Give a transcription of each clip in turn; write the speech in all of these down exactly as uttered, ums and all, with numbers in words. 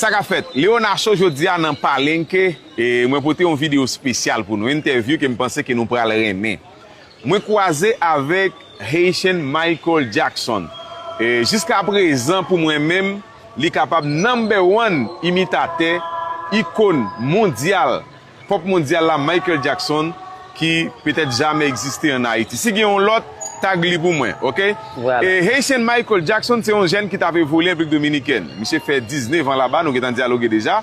Sa k ap fèt? Leona Show jodi a nan Palenque. E mwen pote yon videyo espesyal pou nou, entèvyou ke m panse ke nou pral renmen. Mwen kwaze avèk Haitian Michael Jackson. E jiska prezan, pou mwen menm, li kapab number one imitatè, ikòn mondyal, pòp mondyal la, Michael Jackson, ki petèt jamè egziste ann Ayiti. Si gen yon lòt, tag li pou mwen, oke? Vwala. E Haitian Michael Jackson se yon jèn ki t ap evolye Repiblik Dominikèn. Misye fè diznèf an laba, nou gentan dyaloge deja.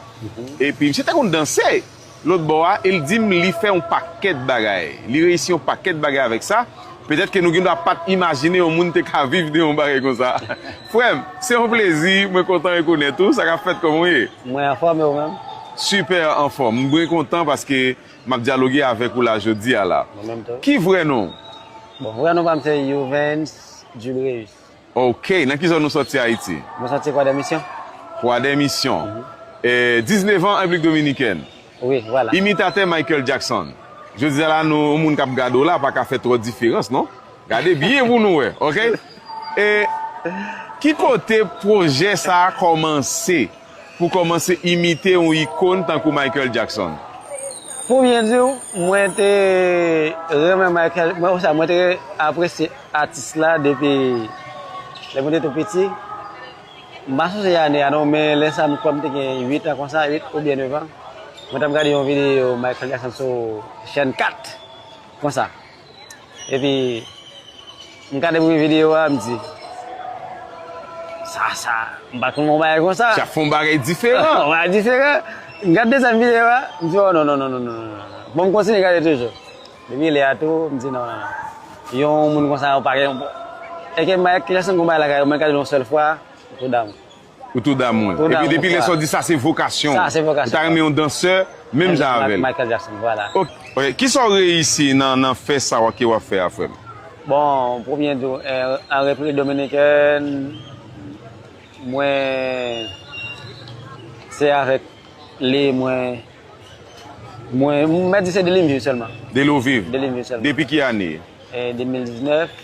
Epi misye te konn danse lòt bò a, e l di m li fè yon pakèt bagay. Li reyisi yon pakèt bagay avèk sa. Petèt ke nou gen dwa pa t imajine yon moun te ka viv de yon bagay konsa. Frè m, se yon plezi, mwen kontan rekonèt ou, sa k ap fèt, kòman w ye? Mwen anfòm, e ou menm? Sipè anfòm. Mwen kontan paske m ap dyaloge avèk ou la jodi a la. Mwen menm tou. Ki vrè non w? Bon, vrè non pa m se Youvens Dubreus. Ok, nan ki zòn ou sòti Ayiti? Mwen sòti Kwadèmisyon. Kwadèmisyon. Mhm. Eh, diznèf an, Repiblik Dominikèn. Wi, vwala. Imitatè Michael Jackson. Jodi a la, nou, yon moun k ap gade w la, pa ka fè twò diferans, non? Gade byen pou nou wè, ok? E ki kote pwojè sa a kòmanse? Pou kòmanse imite yon ikòn tankou Michael Jackson? Pou byen di w, mwen te renmen Michael, mwen, sa, mwen te apresye atis la depi lè mwen te tou piti. M pa sonje ane a non, men lè sa a m kwè m te gen uit an konsa, uit oubyen nèf an. Mwen t ap gade yon videyo Michael Jackson sou chèn kat, konsa. Epi, m gade premye videyo a, m di, sa, sa, m pa t konn yon bagay konsa. Sa fè yon bagay diferan. Yon bagay diferan. M gade dezyèm videyo a, m di, oh, non, non, non. Bon, m kontinye gade toujou. Depi lè a tou, m di, non, non, non. Yon moun konsa, yo pa gen. Enke Michael Jackson, yon bagay lakay, mwen gade yon sèl fwa, m tou damou. Ou tou damou l. Tou damou l. Epi depi lè sa w di sa se vokasyon w. Sa se vokasyon. Ou ta renmen yon dansè, menm jan avè l. Michael Jackson, vwala. Ok. Ok. Kisa w reyisi nan, nan fè sa w ke w ap fè a, frè m? Bon, pou byen di w, eh, an Repiblik Dominikèn, mwen, se avèk li, mwen, mwen, m mèt di se de li m viv sèlman. De li w viv? De li m viv sèlman. Depi ki ane? Eh, de mil diznèf.